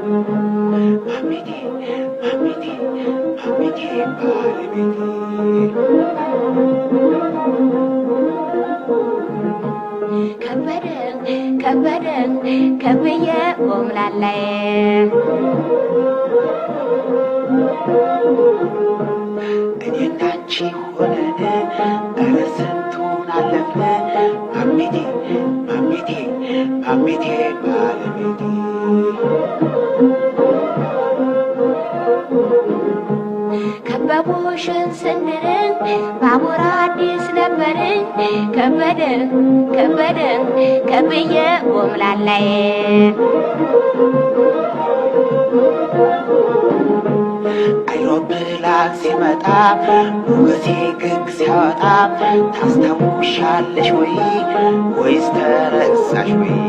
ማሚቴ ማሚቴ ማሚቴ ባለቤቴ። ከበደ ከበደ ከብዬ ቆምላላዬ። እኔና አንቺ ሆነን ኧረ ስንቱን አለፍን። ማሚቴ ማሚቴ ማሚቴ ባለቤቴ። ከበቡሽን ስንድርን ባቡር አዲስ ነበርን። ከበደ ከበደ ከብዬ ቆምላላዬ። አይሮፕላን ሲመጣ ሞገሴ ግግ ሲያወጣ ታስታውሻለሽ ወይ ወይስ ተረሳሽ ወይ?